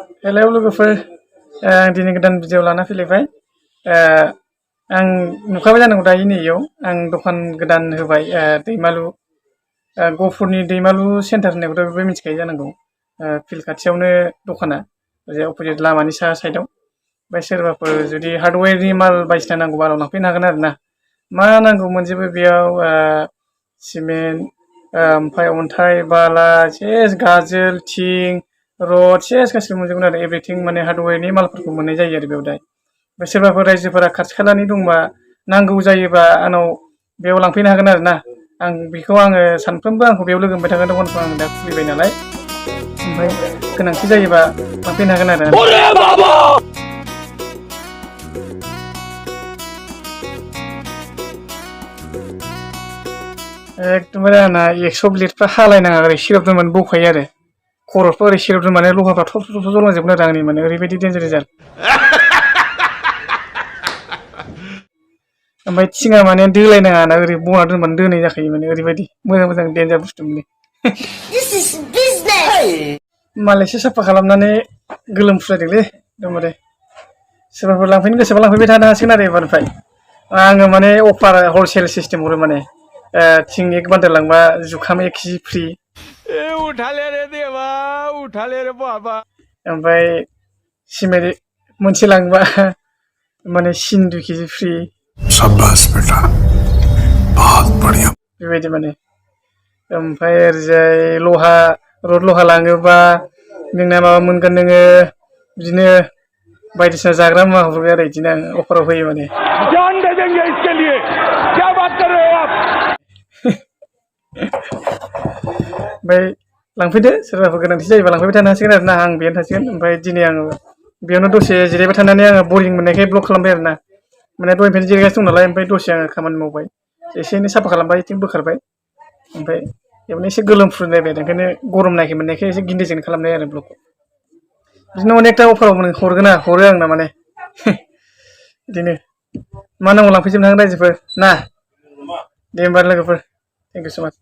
hello लोगोफोर आं दिनै गोदान भिडिअ लाना फैलायबाय आं नुखाबाय जानांगौ दायो नैयाव आं दखान गोदान होबाय दैमालु गहपुरनि दैमालु सेन्टार होननायखौथ' बयबो मिथिखायो जानांगौ फिल्ड खाथियावनो दखाना ओरै अपोजिट लामानि साहा साइडआव ओमफ्राय सोरबाफोर जुदि हार्डवेरनि माल बायदिसिना नांगौबा आंनाव लांफैनो हागोन आरो ना मा नांगौ मोनजोबो बेयाव सिमेन्ट ओमफ्राय अन्थाइ बाला सेस गाजोल थिं रड सेस गासिबो मोनजोबगोन आरो एभ्रिथिं माने हार्डवेरनि मालफोरखौ मोननाय जायो आरो बेयाव दा ओमफ्राय सोरबाफोर रायजोफोरा खाथि खालानि दंबा नांगौ जायोबा आंनाव बेयाव लांफैनो हागोन आरो ना आं बेखौ आङो सानफ्रोमबो आंखौ बेयाव लोगो मोनबाय थागोन दखानखौ आं दा खुलिबाय नालाय ओमफ्राय गोनांथि जायोबा लांफैनो हागोन आरो एकदमबारे आंना 100 ब्लेडफ्रा हालायनाङा ओरै सिराप दोनबानो बौखायो आरो खर'फ्रा ओरै सिराप दोनबानो लहाफ्रा थब थब जलांजोबगोन आरो आंनि माने ओरैबायदि डेन्जार रिजाल्ट ओमफ्राय थिङा माने दोलायनाङा ना ओरै बना दोनबानो दोनै जाखायो माने ओरैबायदि मोजां मोजां डेन्जार बुस्थु मोनो मालायसो साफा खालामनानै गोलोमफ्रुलायदोंलै एकदमबारे सोरबाफोर लांफैनो गोसोबा लांफैबाय थानो हासिगोन आरो एबारनिफ्राय आङो माने अफार हलसेल सिस्टेम हरो माने थिं एक बान्डल लांबा जुखाम 1 केजि फ्रि उठा ले रे देवा उठा ले रे बाबा ओमफ्राय सिमेन्ट मोनसे लांबा माने सिन 2 केजि फ्रि शाबाश बेटा बहुत बढ़िया बेबायदि माने ओमफ्राय ओरैजाय लहा रड लहा लाङोबा नोंना माबा मोनगोन नोङो बिदिनो बायदिसिना जाग्रा मुवाफोर आरो बिदिनो आं अफाराव होयो माने जान दे देंगे इसके लिए क्या बात कर रहे हो आप ओमफ्राय लांफैदो सोरबाफोर गोनांथि जायोबा लांफैबाय थानो हासिगोन आरो ना आं बेयावनो थासिगोन ओमफ्राय दिनै आङो बेयावनो दसे जिरायबाय थानानै आङो बरिं मोननायखाय ब्लग खालामबाय आरो ना माने दहायनिफ्रायनो जिरायगासिनो दं नालाय ओमफ्राय दसे आङो खामानि मावबाय एसे एनै साफा खालामबाय बिथिं बोखारबाय ओमफ्राय बेयावनो एसे गोलोमफ्रुलायबाय ओंखायनो गरम नायखाय मोननायखाय एसे गिन्दैजों खालामनाय आरो ब्लगखौ बिदिनो अनेकथा अफाराव हरो आंना माने बिदिनो मा नांगौ लांफैजोबनो हागोन रायजोफोर ना दे होमबा लोगोफोर थेंक इउ स' माच